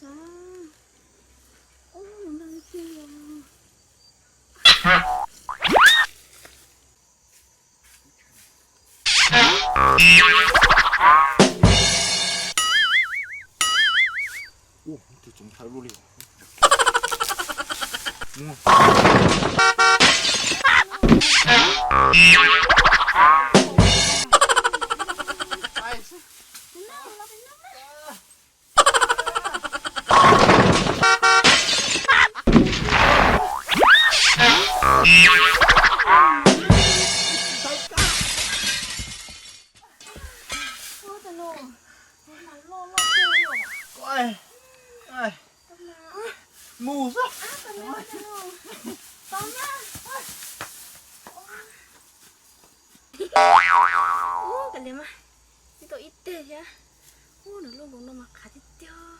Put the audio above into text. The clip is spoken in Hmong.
Ua, tus tseem hlawv luaj li. Mus xwb. Ub, kav liam mas, tib tau ib teg thiab. Ub, nws loj npaum no mas qhav tiag tiag.